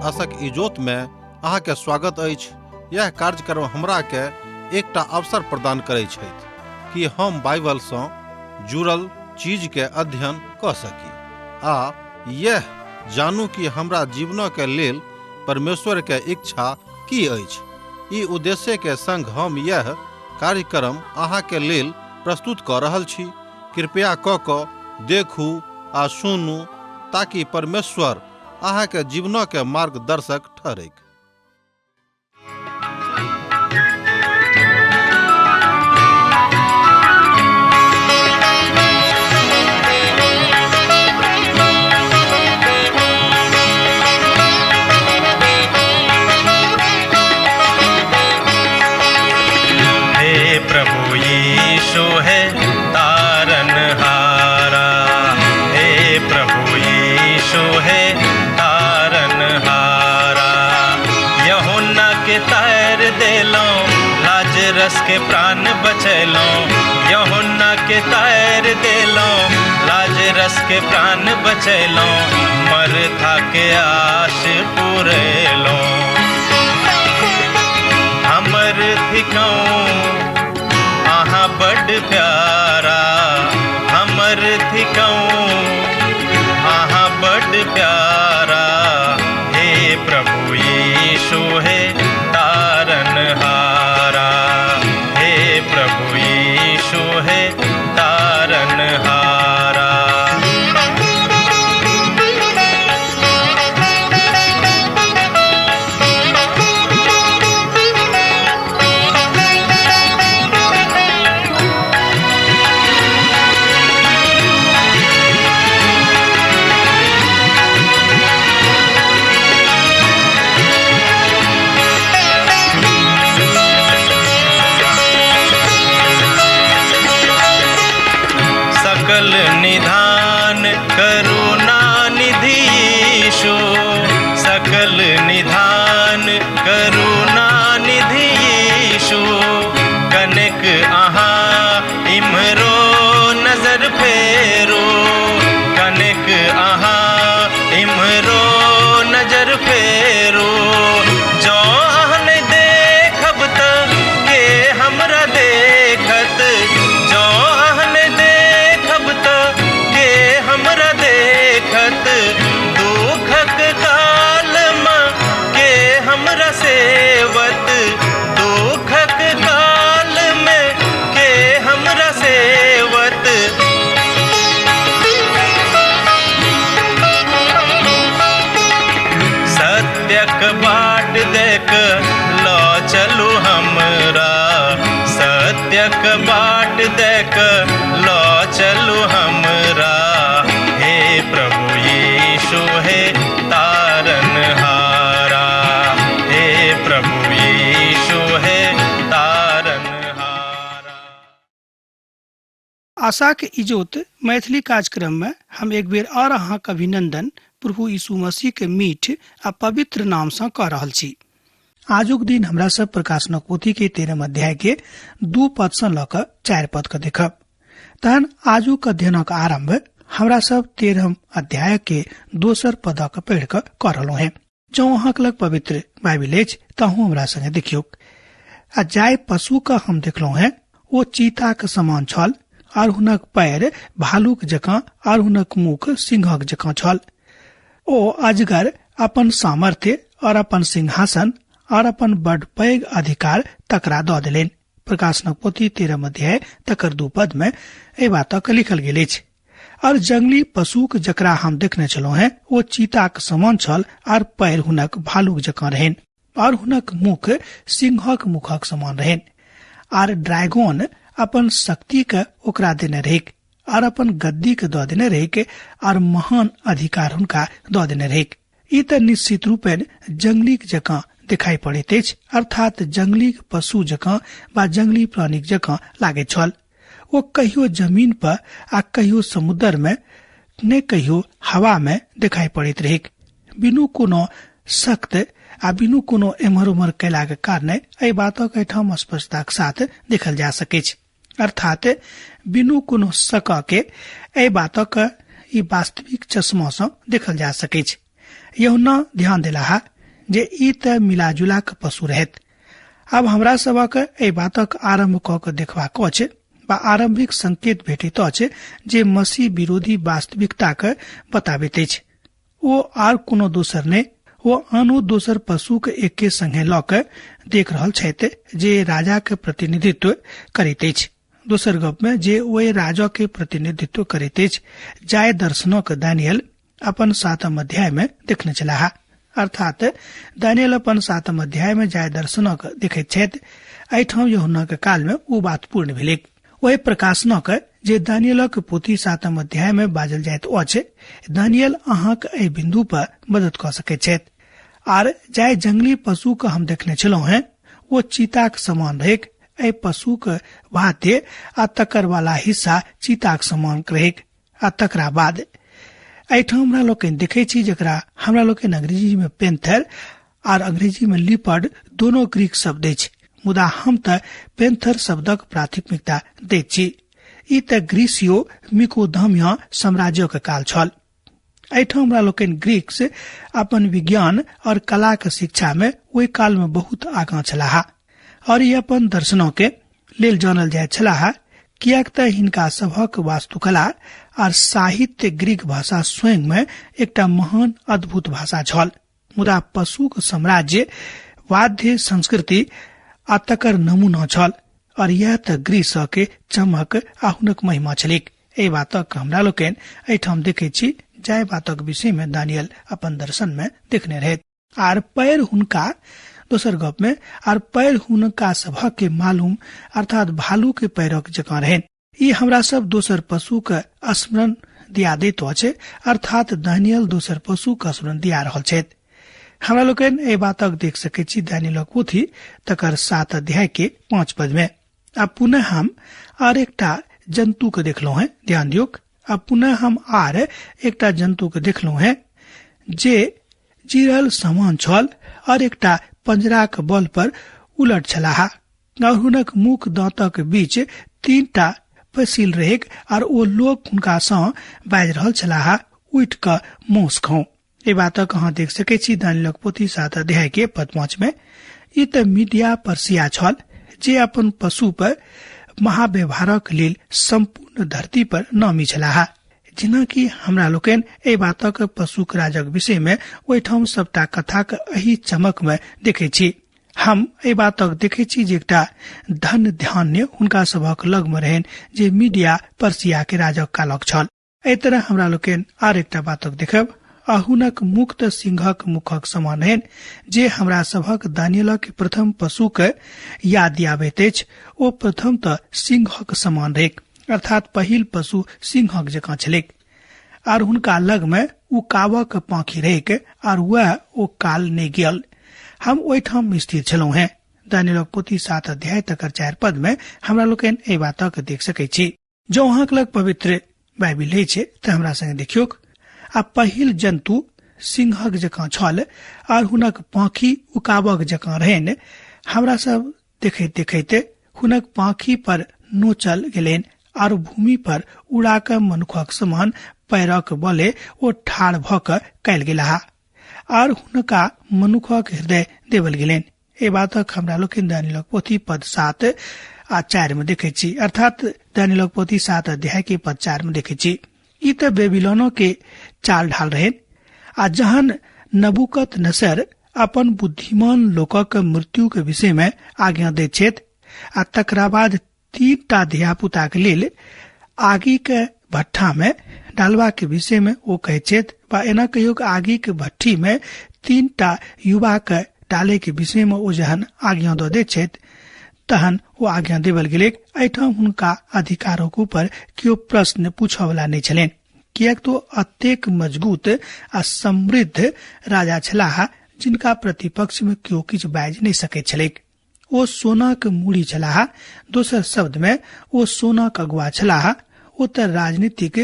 आशक इजोत में अहाँ के स्वागत अछि। यह कार्यक्रम हमरा के एकटा अवसर प्रदान करै छथि कि हम बाइबल सँ जुड़ल चीज के अध्ययन कऽ सकी आ यह जानू कि हमरा जीवन के लेल परमेश्वर के इच्छा की अछि। ई उद्देश्य के संग हम यह कार्यक्रम अहाँ के लेल प्रस्तुत कऽ रहल छी। कृपया कऽ कऽ देखू आ सुनू ताकि परमेश्वर अहाँ के जीवन के मार्गदर्शक ठहरैक। हे प्रभु यीशु है तारन हारा, हे प्रभु यीशु है तारन हारा। यूहन्ना के तार देलो, लाजरस के प्राण बचैलो। यूहन्ना के तार देलो, लाजरस के प्राण बचैलो। मरथा के आश पुरेलो। हमर थिकौं अहाँ बड प्यारा, हमर थिकौं अहाँ बड प्यारा। हे प्रभु यीशु हे तारन हारा, हे प्रभु यीशु हे तारन हारा। सकल निधान करुणा निधि यीशु, सकल निधान करुणा निधि यीशु। कनक अहाँ इम्हरो नजर फेरो, कनक अहाँ इम्हरो नजर फेरो। जँ अहाँ नहि देखब त के हमरा देखत, जँ अहाँ नहि देखब त के हमरा देखत। दुखक काल मे के हमरा सेवत, दुखक काल मे के हमरा सेवत। सत्यक बाट देख ल चलू हमरा, सत्यक बाट देख ल चलू हमरा। हे प्रभु यीशु हे तारन हारा, हे प्रभु यीशु हे तारन हारा। आशाक इजोत मैथिली कार्यक्रम में हम एक बेर और अहाँक अभिनंदन प्रभु यीशु मसीह के मीठ आ पवित्र नाम सँ कऽ रहल छी। आजुक दिन हमरा सब प्रकाशनक पोथी के 13 अध्याय के 2 पद सँ लऽ कऽ 4 पद के देखब। तहन आजुक अध्ययनक आरंभ हमरा सब 13 अध्याय के दोसर पदक पढ़ि कऽ कऽ रहलहुँ हेँ। जँ अहाँक लग पवित्र बाइबिल अछि तऽ अहूँ हमरा संगे देखियौक। आ जाहि पशु के हम देखलहुँ हेँ ओ चीताक समान छल, आर हुनक पैर भालूक जकाँ आर हुनक मुख सिंहक जकाँ छल। ओ अजगर अपन सामर्थ्य और अपन सिंहासन और अपन बड पैघ अधिकार तकरा दऽ देलनि। प्रकाशनक पोथी 13 अध्याय तकर 2 पद में एहि बातक लिखल गेल अछि। और जंगली पशुक जकरा हम देखने छलहुँ हेँ ओ चीताक समान छल, आर पैर हुनक भालूक जकाँ रहनि और हुनक मुख सिंहक मुखक समान रहनि। आर ड्रैगन अपन शक्ति के ओकरा देने रहैक और अपन गद्दी के दऽ देने रहैक और महान अधिकार हुनका दऽ देने रहैक। ई तऽ निश्चित रूपेण जंगलीक जकाँ देखाइ पड़ैत अछि, अर्थात जंगली पशु जकाँ वा जंगली प्राणीक जकाँ लागैत छल। ओ कहियो जमीन पर आ कहियो समुद्र में, ने कहियो हवा में देखाइ पड़ैत रहैक। बिनु कोनो सख्त आ बिनु कोनो एम्हर उम्हर कयलाक कारणे एहि बातक एहिठाम स्पष्टताक साथ देखल जा सकैछ। अर्थात बिनु कोनो शक के एहि बातक ई वास्तविक चश्मा सँ देखल जा सकैछ। यूहन्ना ध्यान देलाहा जे ई तऽ मिलाजुला के पशु रहैत। आब हमरा सभक एहि बातक आरम्भ कऽ के देखबाक अछि बा आरंभिक संकेत भेटैत अछि जे मसीह विरोधी वास्तविकता के बताबैत अछि। ओ आर कोनो दोसर नहि, ओ आनो दोसर पशु के एके संगे लऽ के देख रहल छथि जे राजा के प्रतिनिधित्व करैत अछि। दोसर गप में जे ओहि राजा के प्रतिनिधित्व करैत अछि जाय दर्शनक दानियल अपन 7 अध्याय में देखने छलाह। अर्थात दानियल अपन 7 अध्याय में जाय दर्शनक देखैत छथि। एहिठाम यूहन्नाक काल में ओ बात पूर्ण भेलैक। ओहि प्रकाशनक जे दानियलक पोथी 7 अध्याय में बाजल जाइत अछि, दानियल अहाँक एहि बिन्दु पर मदद कऽ सकैत छथि। आर जाय जंगली पशु के हम देखने छलहुँ हैं ओ चीताक समान रहैक। एहि पशुक वाद्य आ तकर वाला हिस्सा चीताक समान रहैक। आ तकरा बाद एहिठाम हमरा लोकनि देखै छी जकरा हमरा लोकनि अंग्रेजी में पेंथर आर अंग्रेजी में लिपर्ड दोनों ग्रीक शब्द अछि, मुदा हम तऽ पेंथर शब्दक प्राथमिकता दैत छी। ई तऽ ग्रीसियो मिकोधमिया साम्राज्यक काल छल। एहिठाम हमरा लोकनि ग्रीक से अपन विज्ञान और कला के शिक्षा में ओहि काल में बहुत आगाँ छलाह और ई अपन दर्शनों के लेल जानल जाइत छलाह, किएक तऽ हिनका सभक वास्तुकला और साहित्य ग्रीक भाषा स्वयं में एकटा महान अद्भुत भाषा छल। मुदा पशुक साम्राज्य वाद्य संस्कृति आ तकर नमूना छल और यह तऽ ग्रीस के चमक आ हुनक महिमा छलैक। एहि बातक हमरा लोकनि एहिठाम देखैत छी जाहि बातक विषय में दानियल अपन दर्शन में देखने रहैत। आर पैर हुनका दोसर गप में आर पैर हुनका सभक के मालूम अर्थात भालू के पैरक जकाँ रहनि। ई हमरा सब दोसर पशु के स्मरण दिया दैत अछि, अर्थात दानियल दोसर पशु के स्मरण दिया रहल छथि। हमरा लोकनि एहि बातक देख सकैत छी दानियलक पोथी तकर 7 अध्याय के 5 पद में। आ पुनः हम आर एकटा जंतु के देखलहुँ हैं, ध्यान दियौक। आ पुनः हम आर एकटा जंतु के देखलहुँ हैं जे जीरल समान छल और एकटा पंजराक बल पर उलट छलाह और हुनक मुख दांतक बीच 3 पसील रहेक और ओ लोक हुनका सँ बाजि रहल छलाह, उठि कऽ मौस खाउ। एहि बातक अहाँ देख सकैत छी दानियलक पोथी 7 अध्याय के पद 5 में। ई तऽ मीडिया पर्सिया छल जे अपन पशु पर महाव्यवहारक लेल संपूर्ण धरती पर नामी छलाह। जेनाकि हमरा लोकनि एहि बातक पशुक राजक विषय में ओहिठाम सबटा कथाक एहि चमक में देखैत छी। हम एहि बातक देखैत छी जे एकटा धन धान्य हुनका सभक लग में रहनि जे मीडिया पर्सिया के राजक कालक छल। एहि तरह हमरा लोकनि आर एकटा बातक देखब, आ हुनक मुक्त सिंहक मुखक समान रहनि जे हमरा सभक दानियलक प्रथम पशु के याद दियाबैत अछि। ओ प्रथम तऽ सिंहक समान रहैक, अर्थात पहिल पशु सिंहक जकाँ छलैक आर हुनका लग में उकावक पाखी रहैक आर वएह ओ काल नहि गेल। हम ओहिठाम स्थिर छलहुँ हैं। दानियलक पोथी 7 अध्याय तकर 4 पद में हमरा लोकनि एहि बातक देख सकैत छी। जँ अहाँक लग पवित्र बाइबिल अछि तऽ हमरा संगे देखियौक। आ पहिल जंतु सिंहक जकाँ छल आर हुनक पाखी उकाबक जकाँ रहनि। हमरा सब देखैत देखैत हुनक पाखी पर नोचल गेलनि आर भूमि पर उड़ा कऽ मनुखक समान पैरक बले ओ ठाढ़ भऽ कऽ कयल गेलाह आर हुनका मनुखक हृदय देवल गेलनि। एहि बातक हमरा लोकनि दानियलक पोथी पद 7 आ 4 में देखैत छी, अर्थात दानियलक पोथी 7 अध्याय के पद 4 में देखैत छी। ई तऽ बेबीलोनो के चाल ढाल रहनि। आ जहन नबूकदनेस्सर अपन बुद्धिमान लोकक मृत्यु के विषय में आज्ञा दैत छथि आ तकरा बाद 3 धियापुता के लेल आगी के भट्ठा में डालबा के विषय में ओ कहैत छथि, वा एना कहियो कि आगी के भट्ठी में 3 युवा के डाले के विषय में ओ जहन आज्ञा दऽ दैत छथि तहन ओ आज्ञा देवल गेलैक। एहिठाम हुनका अधिकारक ऊपर केओ प्रश्न पूछऽ वाला नहि छलनि, किएक तो अतेक मजबूत आ समृद्ध राजा छलाह जिनका प्रतिपक्ष में केओ किछु बाजि नहि सकैत छलैक। ओ सोनाक मूड़ी छलाह, दोसर शब्द में ओ सोनाक अगुआ छलाह। ओ तऽ राजनीतिक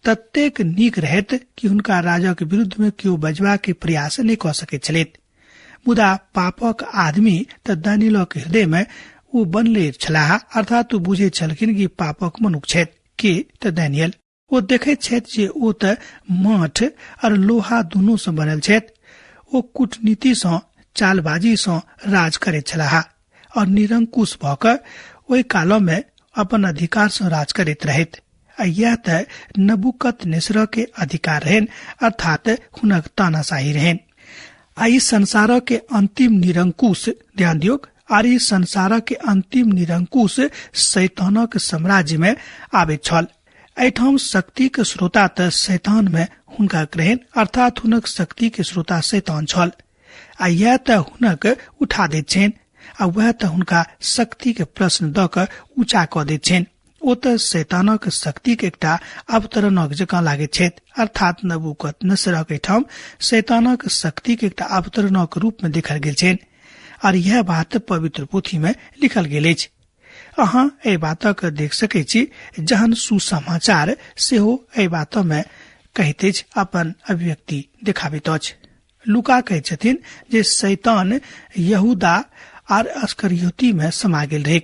ततेक नीक रहैत कि हुनका राजाक विरुद्ध में केओ बजबा के प्रयास नहि कऽ सकैत छलैत। मुदा पापक आदमी तऽ दानियलक हृदय में ओ बनले छलाह, अर्थात ओ बुझैत छलखिन कि पापक मनुख छथि के तऽ दानियल। ओ देखैत छथि जे ओ तऽ माठ और लोहा दुनू सँ बनल छथि। ओ कूटनीति सँ, चालबाजी सँ राज करैत छलाह और निरंकुश भऽ कऽ ओहि काल मे अपन अधिकार सँ राज करैत रहैत। आ यह तऽ नबूकदनेस्सर के अधिकार रहनि, अर्थात हुनक तानाशाही रहनि। आ ई संसार के अंतिम निरंकुश, ध्यान दियौ, आर ई संसार के अंतिम निरंकुश शैतानक साम्राज्य में आबैत छल। एहिठाम शक्ति के श्रोता तऽ शैतान में हुनका रहनि, अर्थात हुनक शक्ति के श्रोता शैतान छल। आ यह तऽ हुनक उठा दैत छनि आ वएह तऽ हुनका शक्ति के प्रश्न दऽ कऽ ऊंचा कऽ दैत छनि। ओ तऽ शैतानक शक्ति के एकटा अवतरणक जकाँ लागैत छथि, अर्थात नबूकदनेस्सरक एहिठाम शैतानक शक्ति के एकटा अवतरणक रूप में देखल गेल छनि। और यह बात पवित्र पोथी में लिखल गेल अछि। अहाँ एहि बातक देख सकै छी जहन सुसमाचार सेहो एहि बात में कहैत अछि, अपन अभिव्यक्ति देखाबैत अछि। लुका कहैत छथिन जे शैतान यहूदा आर अस्करियोती में समा गेल रहै।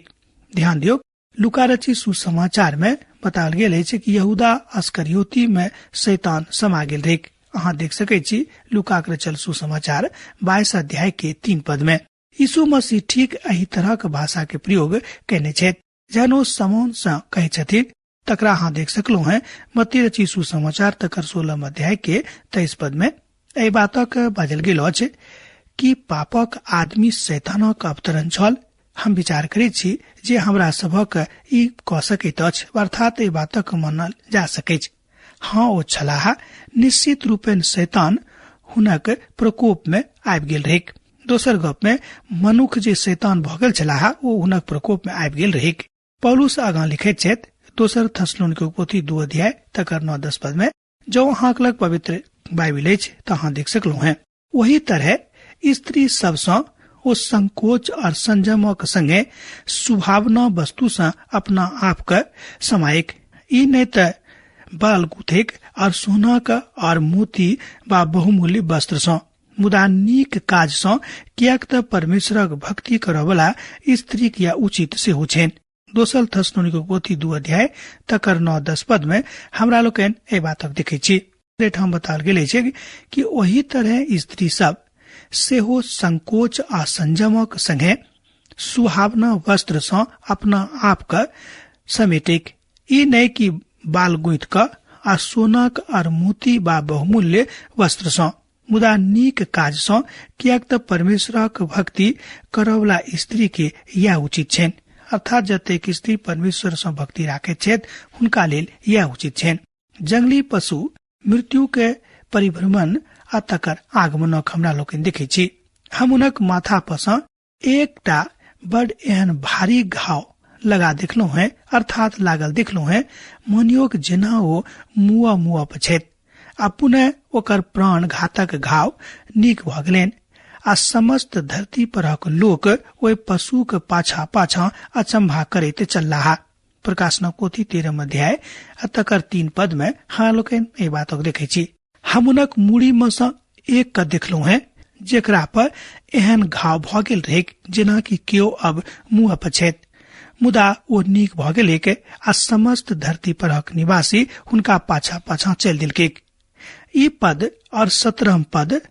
ध्यान दियौ, लुका रचित सुसमाचार में बताओल गेल अछि कि यहूदा अस्करियोती में शैतान समा गेल रहै। अहाँ देख सकै छी लुका रचल सुसमाचार 22 अध्याय के 3 पद में यीशु मसीह ठीक एहि तरहक भाषा के प्रयोग केने छथि। जहन ओ समौन सँ कहै छथिन तकरा अहाँ देख सकलहुँ हैं मत्ती रचित सुसमाचार तकर 16 अध्याय के 23 पद में एहि बातक बाजल गेल अछि कि पापक आदमी शैतानक अवतरण छल। हम विचार करैत छी जे हमरा सभक ई कऽ सकैत अछि, अर्थात एहि बातक मानल जा सकैछ। हाँ, ओ छलाह, निश्चित रूपेण शैतान हुनक प्रकोप में आबि गेल रहैक। दोसर गप में मनुख जे शैतान भऽ गेल छलाह ओ हुनक प्रकोप में आबि गेल रहैक। पौलुस आगाँ लिखैत छथि दोसर थेसलोनिकी पोथी 2 अध्याय तकर 9-10 पद में, जँ अहाँक लग पवित्र बाइबिल अछि तऽ अहाँ देख सकलहुँ हैं। ओही तरह स्त्री सबसँ ओ संकोच और संयमक संगे सुभावना वस्तु सँ अपना आप के समायिक, ई नहि तऽ बाल गुथेक और सोनाक और मोती वा बहुमूल्य वस्त्र सँ, मुदा नीक काज सँ, किएक तऽ परमेश्वरक भक्ति करऽवला स्त्रीक या उचित सेहो छनि। दोसर थेसलोनिकी पोथी 2 अध्याय तकर 9-10 पद में हमरा लोकनि एहि बातक देखै छी। एहिठाम बताओल गेल अछि कि ओही तरह स्त्री सब सेहो संकोच आ संयमक संगे सुहावना वस्त्र सँ अपना आप के समेटेक, ई नहि कि बाल गुंथ कऽ आ सोनाक और मोती वा बहुमूल्य वस्त्र सँ, मुदा नीक काज सँ, किएक तऽ परमेश्वरक भक्ति करऽवला स्त्री के यैह उचित छनि। अर्थात जतेक स्त्री परमेश्वर सँ भक्ति राखैत छथि हुनका लेल यैह उचित छनि। जंगली पशु मृत्यु के परिभ्रमण आ तकर आगमनक हमरा लोकनि देखै छी। हम हुनक माथा पर सँ एकटा बड़ एहन भारी घाव लगा देखलहुँ हैं, अर्थात लागल देखलहुँ हैं, मानियोक जेना ओ मुआ मुआ पछैत, आ पुनः ओकर प्राण घातक घाव नीक भऽ गेलनि आ समस्त धरती परक लोक ओहि पशुक पाछा पाछा अचंभा करैत चललाह। प्रकाशनक पोथी 13 अध्याय आ तकर 3 पद में हमरा लोकनि एहि बातक देखै छी। हम हुनक मूड़ी मे सँ एक के देखलहुँ हैं जेकरा पर एहन घाव भऽ गेल रहैक जेना कि केओ अब मुँह पछैत, मुदा ओ नीक भऽ गेलैक आ समस्त धरती परक निवासी हुनका पाछा पाछा चलि देलकैक। ई पद और 17 पद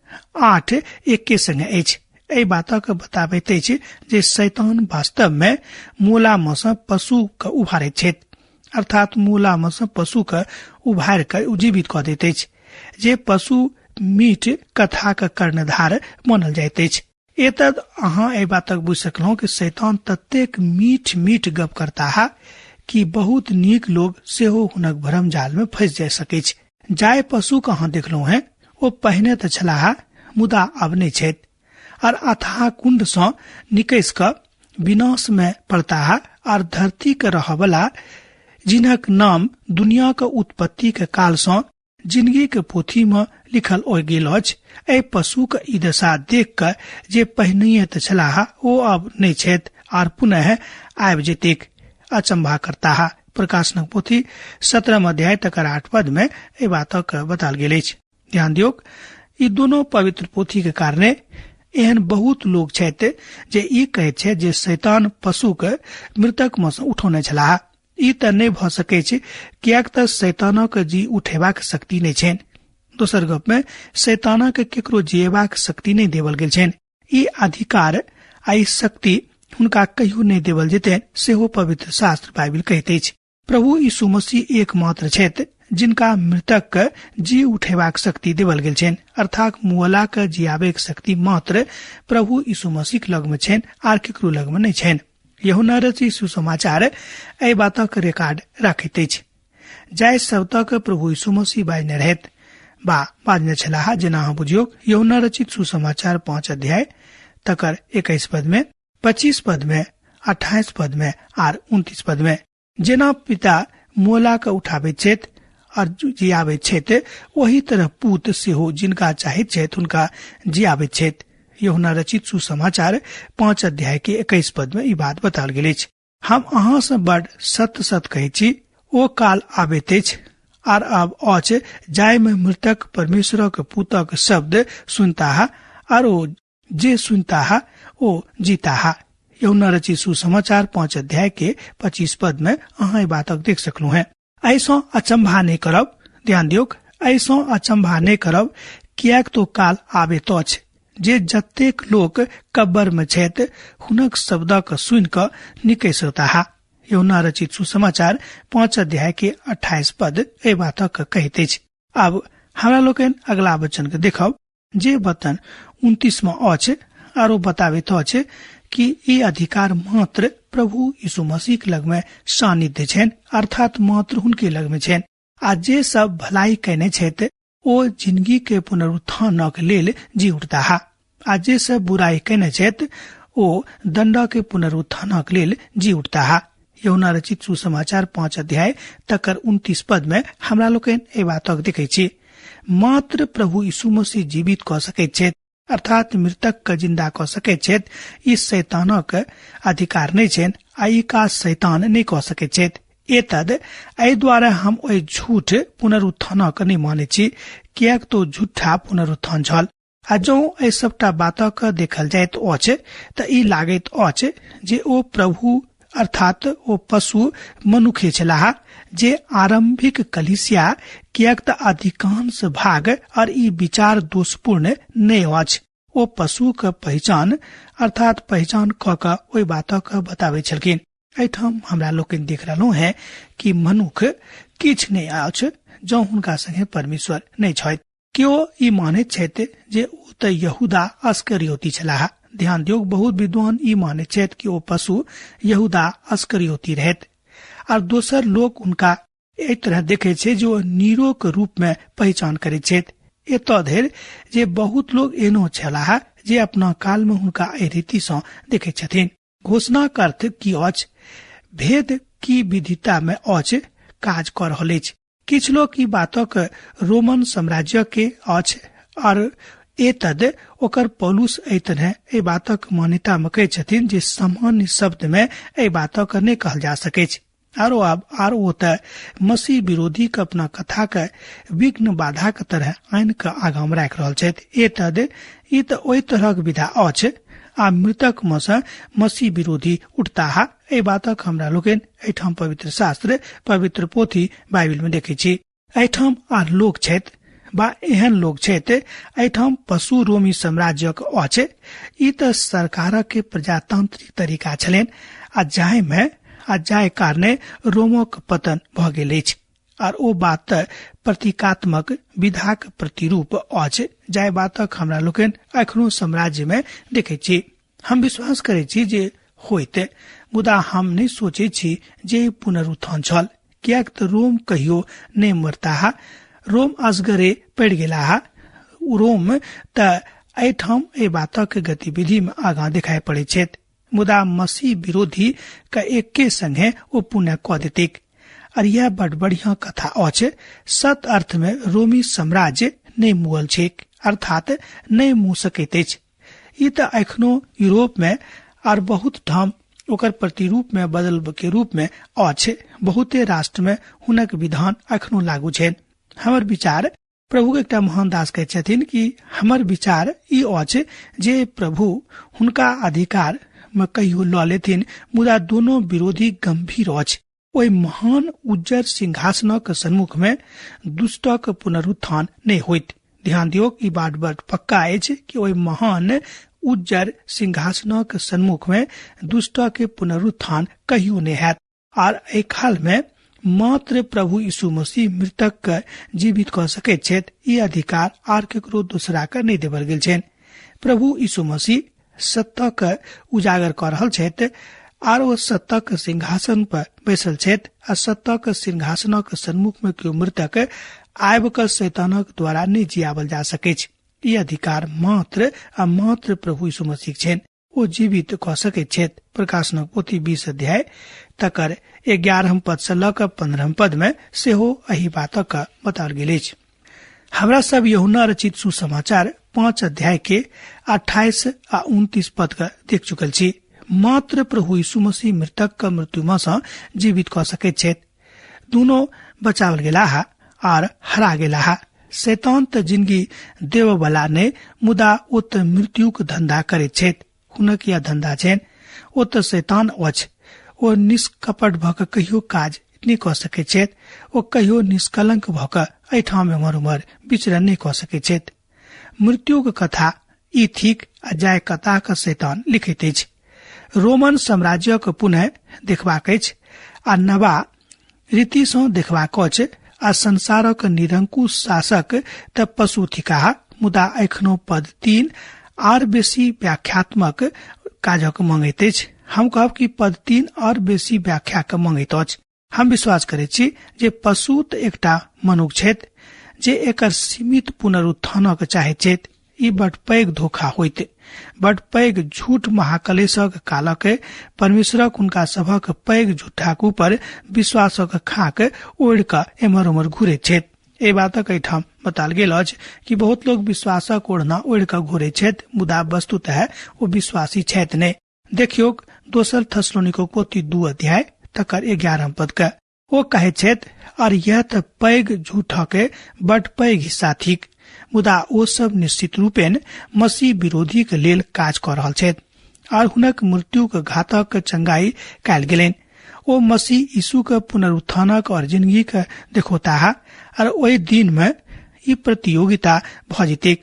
8 एके संगे अछि। एहि बातक बताबैत अछि जे शैतान वास्तव में मूला मे सँ पशु के उभारैत छथि, अर्थात मूला मे सँ पशु के उभारि कऽ जीवित कऽ दैत अछि, जे पशु मीठ कथाक कर्णधार मानल जाइत अछि। एतद अहाँ एहि बातक बुझि सकलहुँ कि शैतान ततेक मीठ मीठ गप करताह कि बहुत नीक लोग सेहो हुनक भ्रम जाल में फंसि जा सकैछ। जाय पशु के अहाँ देखलहुँ हैं ओ पहिने तऽ छलाह मुदा अब नहि छथि, और अथाह कुंड सँ निकसि कऽ विनाश में पड़ताह और धरती के रहऽवला जिनक नाम दुनिया के उत्पत्ति के काल सँ जिंदगी के पोथी में लिखल ओहि गेल अछि, एहि पशु के ई दशा देख कऽ जे पहिनहिए तऽ छलाह ओ अब नहि छथि आर पुनः आबि जेतेक अचंभा करताह। प्रकाशनक पोथी 17 अध्याय तकर 8 पद में एहि बातक बताल गेल अछि। ध्यान दियौक, ई दोनों पवित्र पोथी के कारणे एहन बहुत लोग छथि जे ई कहैत छथि जे शैतान पशु के मृतक में सँ उठौने छलाह। ई तऽ नहि भऽ सकैत छै, किएक तऽ शैतानक जी उठेबाक शक्ति नहि छनि। दोसर गप में शैताना के केकरो जियेबाक शक्ति नहि देवल गेल छनि। ई अधिकार आ ई शक्ति हुनका कहियो नहि देवल जेतनि, सेहो पवित्र शास्त्र बाइबिल कहैत अछि। प्रभु यीशु मसीह एकमात्र छथि जिनका मृतक के जी उठेबाक शक्ति देवल गेल छनि, अर्थात मुअला के जियाबे के शक्ति मात्र प्रभु यीशु मसीह के लग में छनि, आर केकरो लग में नहि छनि। यूहन्ना रचित सुसमाचार एहि बातक रिकॉर्ड राखैत अछि। जाहि शब्दक प्रभु यीशु मसीह बाजने रहैत बा बाजने छलाह, जेना अहाँ बुझियौ यूहन्ना रचित सुसमाचार 5 अध्याय तकर 21 पद में, 25 पद में, 28 पद में आर 29 पद में। जेना पिता मोला के उठाबैत छथि और जियाबैत छथि, ओही तरह पूत सेहो जिनका चाहैत छथि हुनका जियाबैत छथि। यूहन्ना रचित सुसमाचार 5 अध्याय के 21 पद में ई बात बताओल गेल अछि। हम अहाँ से बड सत्य सत्य कहै छी, ओ काल आबैत अछि आर अब अछि जाहि में मृतक परमेश्वरक पुतक शब्द सुनताह आर ओ जे सुनताह ओ जीताह। यूहन्ना रचित सुसमाचार 5 अध्याय के 25 पद में अहाँ ई बातक देख सकलहुँ हैं। ऐसो अचंभा नहीं करब, ध्यान दियौक, ऐसो अचंभा नहीं करब, किएक तो काल आबैत अछि जे जतेक लोक कब्बर में छथि हुनक शब्दक सुनि कऽ निकसि औताह। यूहन्ना रचित सुसमाचार 5 अध्याय के 28 पद एहि बातक कहैत अछि। आब हमरा लोकनि अगला वचन के देखब जे वचन 29 में अछि आरो बताबैत अछि कि ई अधिकार मात्र प्रभु यीशु मसीह के लग में सानिध्य छनि, अर्थात मात्र हुनके लग में छनि। आ जे सब भलाई कयने छथि ओ जिंदगी के पुनरुत्थानक लेल जी उठताह, आ जे सब बुराई कयने छथि ओ दंड के पुनरुत्थानक लेल जी उठताह। यूहन्ना रचित सुसमाचार 5 अध्याय तकर 29 पद में हमरा लोकनि एहि बातक देखै छी। मात्र प्रभु यीशु मसीह जीवित कऽ सकैत छथि, अर्थात मृतक के जिंदा कऽ सकैत छथि। ई शैतानक अधिकार नहि छनि आ ई काज शैतान नहि कऽ सकैत छथि। एतद एहि द्वारा हम ओहि झूठ पुनरुत्थानक नहि मानै छी, किएक तो झूठा पुनरुत्थान छल। आ जौं एहि सबटा बातक देखल जाइत अछि तऽ ई लागैत अछि जे ओ प्रभु अर्थात ओ पशु मनुखे छलाह जे आरंभिक कलीसिया, किएक तऽ अधिकांश भाग और ई विचार दोषपूर्ण नहि अछि। ओ पशु के पहचान अर्थात पहचान कऽ कऽ ओहि बातक बताबै छलखिन। एहिठाम हमरा लोकनि देख रहलहुँ हैं कि मनुख किछु नहि अछि जँ हुनका संगे परमेश्वर नहि छथि। केओ ई मानैत छथि जे ओ तऽ यहूदा अस्करियोती छलाह। ध्यान दियौ, बहुत विद्वान ई मानैत छथि कि ओ पशु यहूदा अस्करियोती रहैत, आर दोसर लोक हुनका एहि तरह देखै छै जे ओ नीरो के रूप में पहचान करैत छथि। एतऽ धरि जे बहुत लोग एहनो छलाह जे अपना काल में हुनका एहि रीति सँ देखैत छथिन। घोषणाक अर्थ की अछि? भेद की विधिता में अछि काज कऽ रहल अछि। किछु लोक ई बातक रोमन साम्राज्य के अछि और एतद ओकर पौलुस एहि तरह एहि बातक मान्यता में कहै छथिन जे सामान्य शब्द में एहि बातक नहि कहल जा सकैछ। आरो आब आर ओ तऽ मसीह विरोधी के अपना कथा के विघ्न बाधा के तरह आनि के आगाँ मे राखि रहल छथि। एतद ई तऽ ओहि तरहक विधा अछि आ मृतक मे सँ मसीह विरोधी उठताह। एहि बातक हमरा लोकनि एहिठाम पवित्र शास्त्र पवित्र पोथी बाइबिल में देखै छी। एहिठाम आर लोक छथि बा एहन लोक छथि। एहिठाम पशु रोमी साम्राज्यक अछि। ई तऽ सरकारक के प्रजातांत्रिक तरीका छलनि आ जाहि मे आ जाहि कारणे रोमक पतन भऽ गेल अछि। आर ओ बात तऽ प्रतीकात्मक विधाक प्रतिरूप अछि जाहि बातक हमरा लोकनि एखनो साम्राज्य मे देखै छी। हम विश्वास करै छी जे होइत, मुदा हम नहि सोचै छी जे ई पुनरुत्थान छल, किएक तऽ रोम कहियो नहि मरताह। रोम असगरे पड़ि गेलाह। रोम तऽ एहिठाम एहि बातक गतिविधि मे आगाँ देखाइ पड़ैत छथि, मुदा मसीह विरोधी के एके संगे ओ पुनः कऽ देतैक। और यह बड़ बढ़िया कथा अछि। सत अर्थ में रोमी साम्राज्य नहि मुअल छैक, अर्थात नहि मुँह सकैत अछि। ई तऽ एखनो यूरोप में आर बहुत ठाम ओकर प्रतिरूप में बदल के रूप में अछि। बहुते राष्ट्र में हुनक विधान एखनो लागू छैन। हमर विचार प्रभु के एकटा महान दास कहै छथिन कि हमर विचार ई अछि जे प्रभु हुनका अधिकार में कहियो लऽ लेथिन, मुदा दोनो विरोधी गंभीर अछि। ओहि महान उज्जर सिंहासनक सन्मुख में दुष्टक पुनरुत्थान नहि होइत। ध्यान दियौ, ई बात बड़ पक्का अछि कि ओहि महान उज्जर सिंहासनक सन्मुख में दुष्ट के पुनरुत्थान कहियो नहि हैत। आर एहि काल में मात्र प्रभु यीशु मसीह मृतक के जीवित कऽ सकैत छथि। ई अधिकार आर केकरो दोसरा के नहि देवल गेल छनि। प्रभु यीशु मसीह सत्य के उजागर कऽ रहल छथि आर ओ सत्यक सिंहासन पर बैसल छथि आ सत्यक सिंहासनक सन्मुख में केओ मृतक आबि कऽ शैतानक द्वारा नहि जियावल जा सकैछ। ई अधिकार मात्र आ मात्र प्रभु यीशु मसीह छनि। ओ जीवित कऽ सकैत छथि। प्रकाशनक पोथी 20 अध्याय तकर 11 पद से लऽ कऽ 15 पद में सेहो एहि बातक बताओल गेल अछि। हमरा सब यूहन्ना रचित सुसमाचार 5 अध्याय के 28 आ 29 पद के देख चुकल छी। मात्र प्रभु यीशु मसीह मृतक के मृत्यु सँ जीवित कऽ सकैत छथि। दुनू बचावल गेलाह आर हरा गेलाह। शैतान तऽ जिंदगी देव वाला नहि, मुदा ओ तऽ मृत्युक धंधा करैत छथि। हुनक यह धंधा छनि। ओ तऽ शैतान अछि। ओ निष्कपट भऽ कऽ कहियो काज नहि कऽ सकैत छथि। ओ कहियो निष्कलंक भऽ कऽ एहिठाम एम्हर उम्हर विचरण नहि कऽ सकैत छथि। मृत्युक कथा ई थिक आ जाय कथा के शैतान लिखैत अछि। रोमन साम्राज्यक पुनः देखबाक अछि आ नवा रीति सँ देखबाक अछि आ संसारक निरंकुश शासक तऽ पशु थिकाह, मुदा एखनो पद 3 आर बेसी व्याख्यात्मक काजक मंगैत अछि। हम कहब कि पद 3 आर बेसी व्याख्या के मंगैत अछि। हम विश्वास करैत छी जे पशु तऽ एकटा मनुख छथि जे एकर सीमित पुनरुत्थानक चाहैत छथि। ई बड पैघ धोखा होइत, बड पैघ झूठ महाकलेशक कालक परमेश्वरक हुनका सभक पैघ झूठाक ऊपर विश्वासक खाक ओढ़ि कऽ एम्हर उम्हर घुरैत छथि। एहि बातक एहिठाम बताल गेल अछि कि बहुत लोग विश्वासक ओढ़ना ओढ़ि कऽ घुरैत छथि, मुदा वस्तुतः ओ विश्वासी छथि नहि। देखियौ दोसर थेसलोनिको पोथी 2 अध्याय तकर 11 पद के ओ कहैत छथि, और यह तऽ पैघ झूठक बड पैघ हिस्सा थिक, मुदा ओ सब निश्चित रूपेण मसीह विरोधी के लेल काज कऽ रहल छथि और हुनक मृत्युक घातक चंगाई कयल गेलनि। ओ मसीह यीशु के पुनरुत्थानक और जिंदगी के देखौताह और ओहि दिन में ई प्रतियोगिता भऽ जेतैक।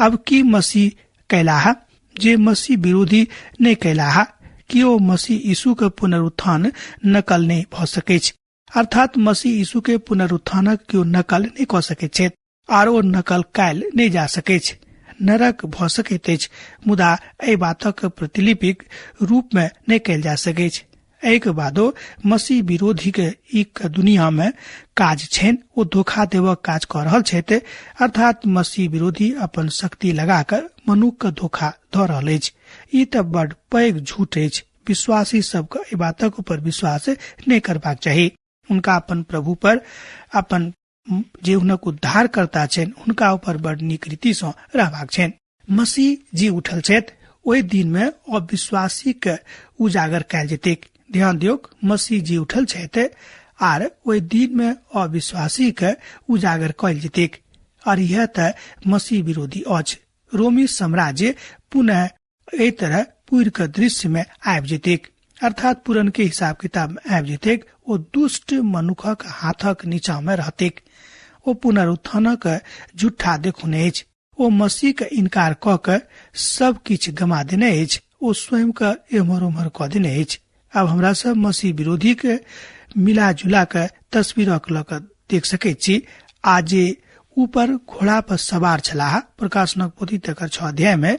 अब की मसीह कैलाह जे मसीह विरोधी नहि कैलाह? कि ओ मसीह यीशु के पुनरुत्थान नकल नहि भऽ सकैछ? अर्थात मसीह यीशु के पुनरुत्थानक केओ नकल नहि कऽ सकैत छथि आर ओ नकल कयल नहि जा सकैछ। नरक भऽ सकैत अछि, मुदा एहि बातक प्रतिलिपिक रूप में नहि कयल जा सकैछ। एहिके बादो मसीह विरोधी के ई दुनिया में काज छनि, ओ धोखा देबक काज कऽ रहल छथि। अर्थात मसीह विरोधी अपन शक्ति लगा कऽ मनुख के धोखा दऽ रहल अछि। ई तऽ बड पैघ झूठ अछि। विश्वासी सबके एहि बातक ऊपर विश्वास नहि करबाक चाही। हुनका अपन प्रभु पर, अपन जे हुनक उद्धारकर्ता छनि, हुनका ऊपर बड नीक रीति सँ रहबाक छनि। मसीह जी उठल छथि, ओहि दिन में अविश्वासी के उजागर कयल जेतैक। ध्यान दियौक, मसीह जी उठल छथि आर ओहि दिन में अविश्वासी के उजागर कयल जेतैक। और यह तऽ मसीह विरोधी अछि। रोमी साम्राज्य पुनः एहि तरह पूर के दृश्य में आबि जेतैक, अर्थात पुरन के हिसाब किताब में आबि जेतैक। ओ दुष्ट मनुखक हाथक नीचा में रहतैक। ओ पुनरुत्थानक झूठा देखौने अछि। ओ मसीह के इनकार कऽ के सब किछु गमा देने अछि। ओ स्वयं के एम्हर उम्हर कऽ देने अछि। आब हमरा सब मसीह विरोधी के मिला जुला के तस्वीरक लऽ कऽ देख सकैत छी। आ जे ऊपर घोड़ा पर सवार छलाह, प्रकाशनक पोथी तकर 6 अध्याय में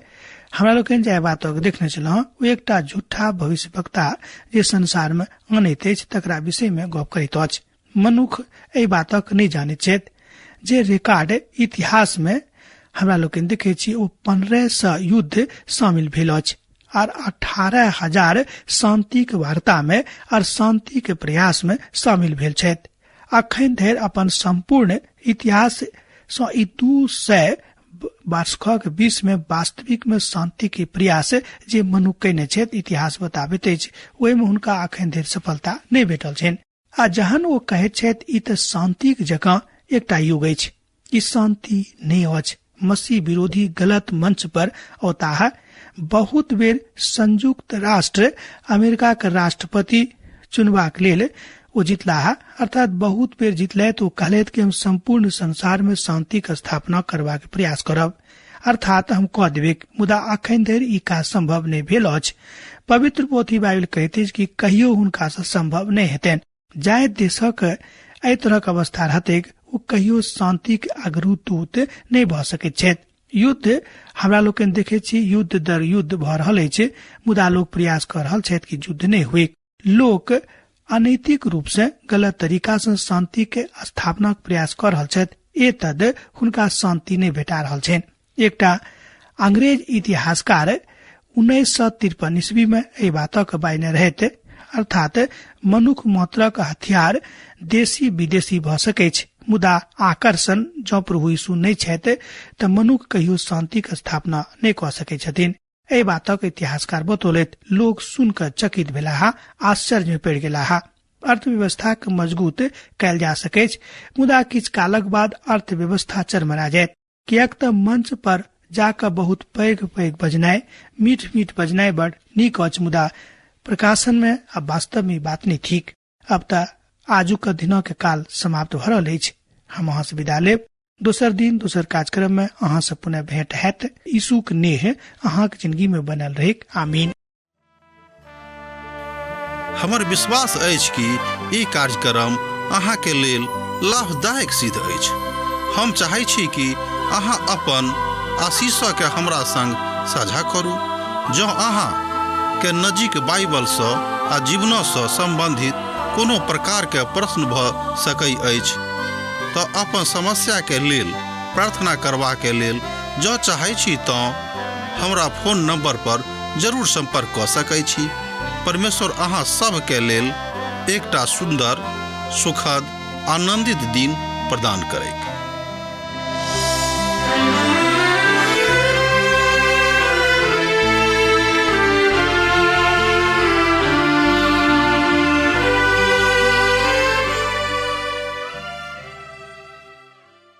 हमरा लोकनि जे बातक देखने छलहुँ, ओ एकटा झूठा भविष्यवक्ता जे संसार में अनैत अछि तकरा विषय में गप करैत अछि। मनुख एहि बातक नहि जानैत छथि जे रिकॉर्ड इतिहास में हमरा लोकनि देखै छी ओ 1500 युद्ध शामिल भेल अछि आर 18,000 शांतिक वार्ता में आर शांति के प्रयास में शामिल भेल छथि। अखन धरि अपन संपूर्ण इतिहास सँ ई 200 वर्षक बीच में वास्तविक में शांति के प्रयास जे मनुख कयने छथि इतिहास बताबैत अछि, ओहिमे हुनका अखन धरि सफलता नहि भेटल छनि। आ जहन ओ कहैत छथि ई तऽ शांतिक जकाँ एकटा युग अछि, ई शांति नहि अछि। मसीह विरोधी गलत मंच पर औताह। बहुत बेर संयुक्त राष्ट्र अमेरिका के राष्ट्रपति चुनबाक लेल ओ जितलाह, अर्थात बहुत बेर जितलथि। ओ कहलथि कि हम सम्पूर्ण संसार में शांतिक स्थापना करबाक प्रयास करब, अर्थात हम कऽ देबैक, मुदा अखन धरि ई काज संभव नहि भेल अछि। पवित्र पोथी बाइबिल कहैत अछि कि कहियो हुनका सँ संभव नहि हेतनि। जाहि देशक एहि तरहक अवस्था रहतैक ओ कहियो शांतिक अग्रदूत नहि भऽ सकैत छथि। युद्ध हमरा लोकनि देखैत छी, युद्ध दर युद्ध भऽ रहल अछि, मुदा लोक प्रयास कऽ रहल छथि कि युद्ध नहि हुए। लोक अनैतिक रूप से गलत तरीका से शांति के स्थापनाक प्रयास कऽ रहल छथि, एतद हुनका शांति नहि भेटा रहल छनि। एकटा अंग्रेज इतिहासकार 1953 ईस्वी में एहि बातक बाजने रहैत, अर्थात मनुख मात्रक हथियार देशी विदेशी भऽ सकैछ, मुदा आकर्षण जँ प्रभु यीशु नहि छथि तऽ मनुख कहियो शांतिक स्थापना नहि कऽ सकैत छथिन। एहि बातक इतिहासकार बतौलथि। लोक सुन कऽ चकित भेलाह, आश्चर्य में पड़ि गेलाह। अर्थव्यवस्था के मजबूत कयल जा सकैछ, मुदा किछु कालक बाद अर्थव्यवस्था चरमरा जायत, किएक तऽ मंच पर जाकऽ बहुत पैघ पैघ बजनाइ, मीठ मीठ बजनाइ बड़ नीक अछि, मुदा प्रकाशन में आ वास्तव में ई बात नहि ठीक। अब तऽ आजुक दिनक काल समाप्त भऽ रहल अछि। हम अहाँ से विदा लेब। दोसर दिन दोसर कार्यक्रम में अहाँ से पुनः भेंट हैत। यीशुक नेह अहाँक जिंदगी में बनल रहेक। आमीन। हमर विश्वास अछि कि ई कार्यक्रम अहाँके लेल लाभदायक सिद्ध अछि। हम चाहै छी कि अहाँ अपन आशीषके हमरा संग साझा करू। जँ अहाँ के नजीक बाइबलसँ आ जीवनसँ सम्बन्धित कोनो प्रकारके प्रश्न भऽ सकै अछि तऽ अपन समस्याके लेल प्रार्थना करबाके लेल जँ चाहै छी तँ हमरा फोन नंबर पर जरूर संपर्क कऽ सकै छी। परमेश्वर अहाँ सभके लेल एकटा सुन्दर, सुखद, आनंदित दिन प्रदान करैक।